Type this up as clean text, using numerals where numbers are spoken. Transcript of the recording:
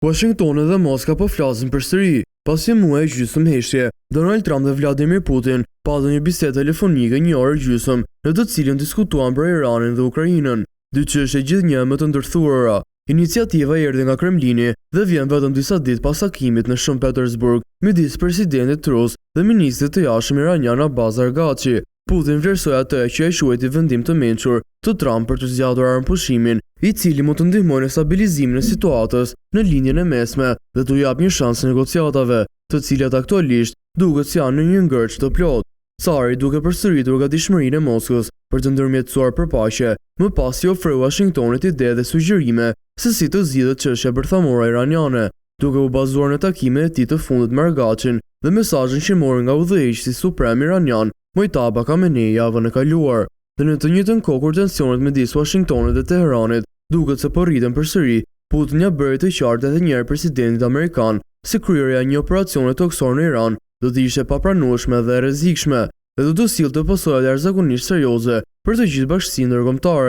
Uashingtoni dhe Moska po flasin përsëri. Pas një muaji e gjysmë heshtje, Donald Trump dhe Vladimir Putin patën një bisedë telefonike një orë e gjysmë, në të cilën diskutuan për Iranin dhe Ukrainën, dy çështje gjithnjë më të ndërthurura. Iniciativa erdhi nga Kremlini dhe vjen vetëm disa ditë pas takimit në Shën Petersburg midis presidentit rus dhe ministrit të jashtëm iranian Abbas Araghchi. Putin vlerësoi atë që e quajti vendim të mençur të Trump për të zgjatur armëpushimin, i cili mund të ndihmojë në stabilizimin e situatës në Lindjen e Mesme dhe t'u japë një shans negociatave, të cilat aktualisht duket se janë në një ngërç të plotë. Cari, duke përsëritur gatishmërinë e Moskës për të ndërmjetësuar për paqe, më pas i ofroi Uashingtonit ide dhe sugjerime se si të zgjidhet çështja bërthamore iraniane, duke u bazuar në takimin e tij të fundit me Araghchin dhe mesazhin që mori nga udhëheqësi suprem iranian Mojtaba Khamenei javën e kaluar. Dhe në të njëjtën kohë kur tensionet midis Uashingtonit dhe Teheranit duket se po rriten përsëri, Putin ia bëri të qartë edhe një herë presidentit amerikan se kryerja e një operacioni tokësor në Iran do të ishte e papranueshme dhe e rrezikshme dhe do të sillte pasoja jashtëzakonisht serioze për të gjithë bashkësinë ndërkombëtare.